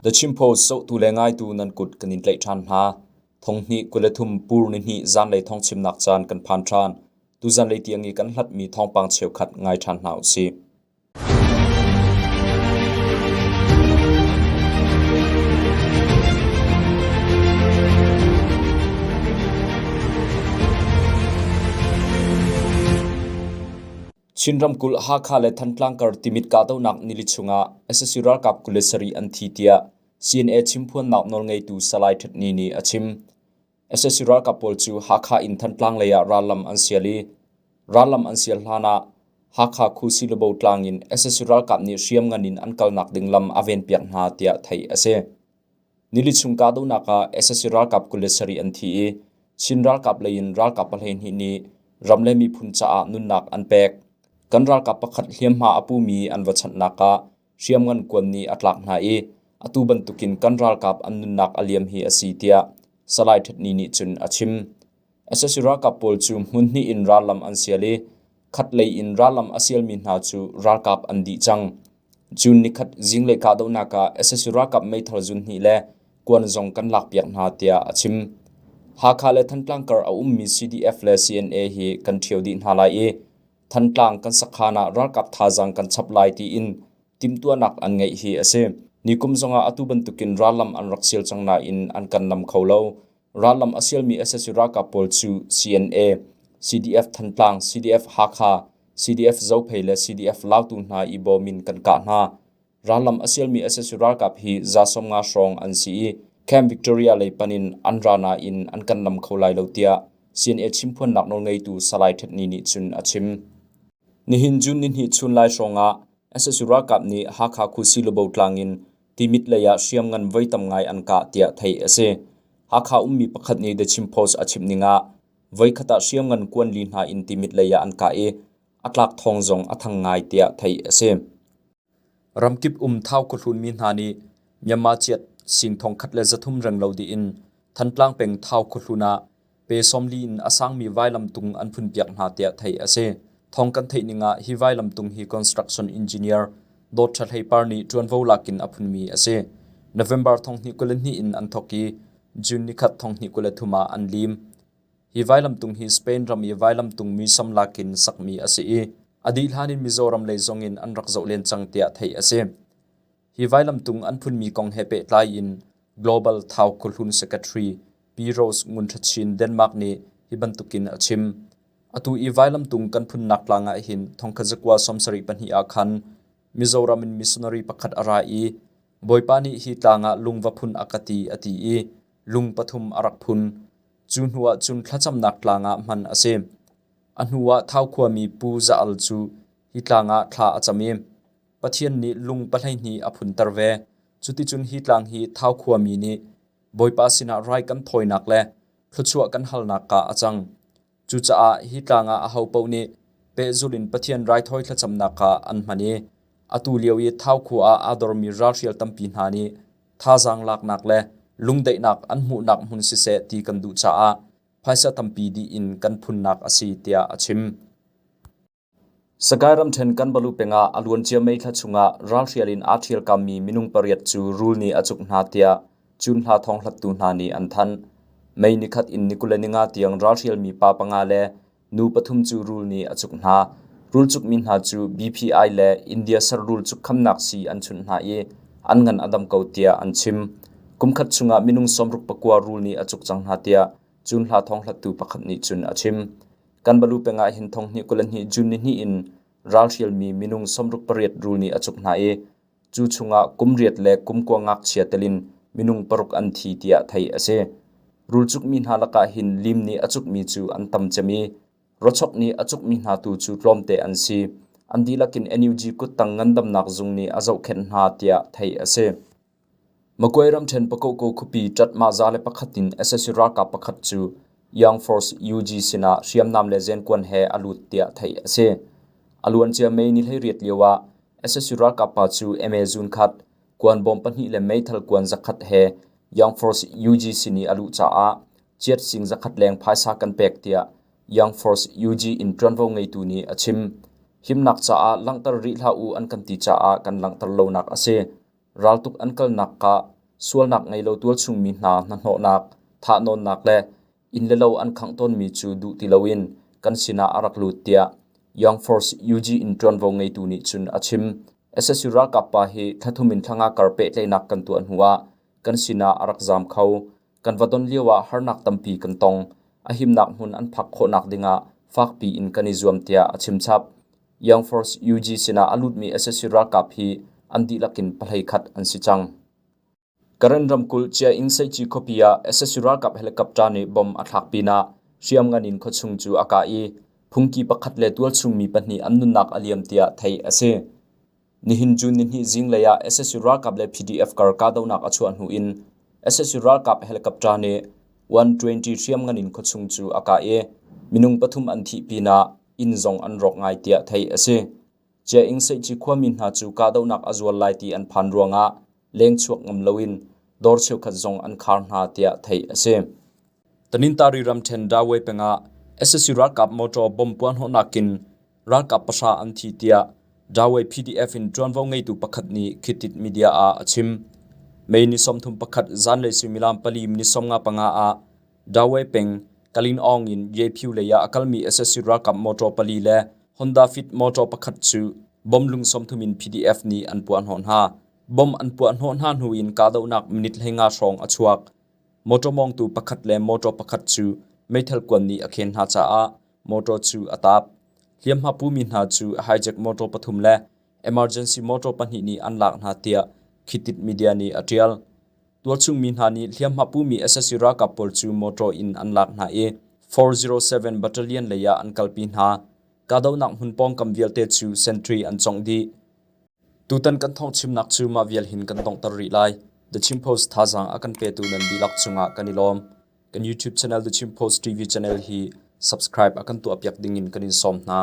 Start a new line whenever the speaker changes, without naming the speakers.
The Chin Post zohtu le ngaitu nan kut kan in tlaih ṭhan hna. Thonghnih 23 pur nihnih zanlei thawngchimnak caan kan phan ṭhan. Tuzanlei tiang i kan hlatmi thawngpang cheukhat ngai ṭhan hna usih. Chin ramkulh Hakha le Thantlang kar Timit kahdohnak nili chungah sac ralkap 27 an thi tiah CNA chimphuannak nawlngeitu Salai Htet Ni nih a chim. Sac ralkap pawl cu Hakha in Thantlang lei ah rallam an sial i rallam an sial hlan ah Hakha Khusilubo tlang in sac ralkap nih hriamngan in an kalnak ding lam a venpiak hna tiah theih a si. Nili chung kahdohnak ah sac ralkap 27 an thi i Chin ralkap lei in ralkap 12 nih ram le miphun caah nunnak an pek. Kan ralkap pakhat hliamhma a pumi an va chanhnak ah hriamngan kuan nih a tlak hna i atu bantukin kan ralkap an nunnak a liam hi a si tiah Salai Htet Ni nih cun a chim. Sac ralkap pawl cu hmun hnih in rallam an sial i khatlei in rallam a sialmi hna cu ralkap an dih cang. June nikhat zinglei kahdohnak ah sac ralkap meithal zun hnih le kuan zong kan lakpiak hna tiah a chim. Hakha le Thantlang kar a ummi CDF le CNA hi kan ṭhio dih hna lai i Thantlang kan sakhan ah ralkap thazaang kan chap lai tiin timhtuahnak an ngeih hi a si. Nikum zongah atu bantukin rallam an rak sial cang nain an kan nam kho lo. Rallam a sialmi sac ralkap pawl cu CNA, CDF Thantlang, CDF Hakha, CDF Zophei le CDF Lautu hna i bawm in kan kah hna. Rallam a sialmi sac ralkap hi za 50 hrawng an si i Camp Victoria lei pan in an ra nain an kan nam kho lai lo tiah CNA chimphuannak nawlngeitu Salai Htet Ni nih cun a chim. Nihin June nihnih chun lai hrawng ah sac ralkap nih Hakha Khusilubo tlang in Timit lei ah hriamngan voi tam ngai an kah tiah theih a si. Hakha ummi pakhat nih The Chin Post a chimh ning ah voikhat ah hriamngan kuan li hna in Timit lei ah an kah i a tlak thawng zong a thang ngai tiah theih a si. Ramkip um Thau khuahlunmi hna nih Myanmar chiat sing 1300 renglo dih in Thantlang peng Thau khuahlun ah pe 40 in a sangmi vailamtung an phunpiak hna tiah theih a si. Thawng kan theih ning ah hi vailamtung hi construction engineer Dawt Ṭha Hlei Par nih ṭuanvo lak in a phunmi a si. November 2022 in an thawk i June nikhat 2023 ah an lim. Hi vailamtung hi Spain ram i vailamtung muisam lak in sakmi a si i a dih hlan in Mizoram lei zong in an rak zoh len cang tiah theih a si. Hi vailamtung an phunmi kong he pehtlai in Global Thau Khuahlun Secretary Pi Rose Ngun Ṭha Chin Denmark nih hi bantukin a chim. Atu i vailamtung kan phunnak tlang ah hin thongkhat zakua 74 ah khan Mizoram in missionary pakhat a ra i Bawipa nih hi tlang ah lung va phun a ka ti a ti i lung pathum a rak phun. Cu hnu ah cun thlacamnak tlang ah hman a si. A hnu ah Thau khuami Pu Za Al cu hi tlang ah thla a cam i Pathian nih lung 12 a phunter ve. Cuticun hi tlang hi Thau khuami nih Bawipa sinah rai kan thawinak le thluachuah kan halnak ah a cang. Cucaah hi tlang ah ahopaoh nih pehzulh in Pathian raithawi thlacamnak ah an hman i atu lio i Thau khua ah aa dormi ralhrial tampi hna nih thazaang laknak le lungdaihnak an hmuhnak hmun siseh ti kan duh caah phaisa tampi dih in kan phunnak a si tiah a chim. Sagaing ramṭhen Kanbalu peng ah a luancia May thla chungah ralhrial in aa ṭhialkammi minung pariat cu rul nih a cuk hna tiah cunhla thawng-hlattu hna nih an thanh. May nikhat in ni 25 tiang ralhrialmi pa panga le nu pathum cu rul nih a cuk hna. Rul cukmi hna cu BPI le India ser rul cuk khamnak sii an chunh hna i an ngan a dam ko tiah an chim. Kumkhat chungah minung 69 rul nih a cuk cang hna tiah cunhla thawng-hlattu pakhat nih cun a chim. Kanbalu peng ah hin 2022 June nihnih in ralhrialmi minung 68 rul nih a cuk hna i cu chungah kum riat le kum kua ngakchia telin minung paruk an thi tiah theih a si. Rul cukmi hna lakah hin lim nih a cukmi cu an tam cem i rawchok nih a cukmi hna tu cu tlawmte an si. An dihlak in NUG kuttang ngandamnak zung nih a zohkhenh hna tiah theih a si. Magway ramṭhen Pakoko khuapi ṭatmah 101 in sac ralkap pakhat cu Young Force UG sinah hriamnam le zenkuan he a lut tiah theih a si. A luancia May ni 18 lio ah sac ralkap pa cu MA zun khat, kuanbawm pahnih le meithal kuan zakhat he Young Force UG sin i a luh caah chiat sing zakhat leng phaisa kan pek tiah Young Force UG in ṭuanvo ngeitu nih a chim. Himnak caah langhter rih hlah u an kan ti caah kan langhter lonak a si. Raltuk an kalnak ah. sualnak ngei lo tualchung mi hna hnahnawhnak, thahnawnnak le inn le lo an khangh tawnmi cu duh ti loin kan sinah a rak lut tiah Young Force UG in ṭuanvo ngeitu nih cun a chim. Sac ralkap pa hi thla thum in thla nga kar pehtlaihnak kan tuah hnuah kan sinah a rak zaam kho. Kan va don lioah harnak tampi kan tong. A himnak hmun an phak khawhnak dingah fakpi in kan i zuam tiah a chim chap. Young Force UG sinah a lutmi sac ralkap hi an dihlak in pahlei khat an si cang. Karen ramkulh Cia-ing Seici khuapi ah sac ralkap helicopter nih bomb a thlak pinah hriamngan in khuachung cu a kah i phungki pakhat le tualchung mi pahnih an nunnak a liam tiah theih a si. Nihin June nihnih zinglei ah sac ralkap le PDF kar kahdohnak a chuah hnu in sac ralkap helicopter nih 120 hriamngan in khuachung cu a kah i minung pathum an thih pinah inn zong an rawk ngai tiah theih a si. Cia-ing Seici khuami hna cu kahdohnak a zual lai ti an phan ruangah lengchuak ngam loin dawr cheukhat zong an khar hna tiah theih a si. Tanintari ramṭhen Dawei pengah sac ralkap motor bomb puahhnawhnak in ralkap pahra an thi tiah Dawei PDF in ṭuanvo ngeitu pakhat nih Khitit media ah a chim. May ni 31 zanlei suimilam pali minute 55 ah Dawei peng Kalin-aung in Yephu lei ah a kalmi sac ralkap motor pali le Honda Fit motor pakhat cu bomb lung 30 in PDF nih an puahhnawh hna. Bomb an puahhnawh hna hnu in kahdohnak minute 15 hrawng a chuak. Motor mawngtu pakhat le motor pakhat cu meithal kuan nih a khen hna caah motor cu a taap. Hliamhma pumi hna cu hijack motor pathum le emergency motor pahnih nih an lak hna tiah Khitit media nih a ṭial. Tualchung mi hna nih hliamhma pumi sac ralkap pawl cu motor in an lak hna i 407 Battalion lei ah an kalpi hna. Kahdohnak hmun pawngkam vialte cu sentry an cawngh dih. Tutan kan thawngchimnak cu mah vial hin kan donghter rih lai. The Chin Post thazaang a kan petu nan dihlak cungah kan i lawm. Kan YouTube channel The Chin Post TV channel hi subscribe a kan tuahpiak dingin kan in sawm hna.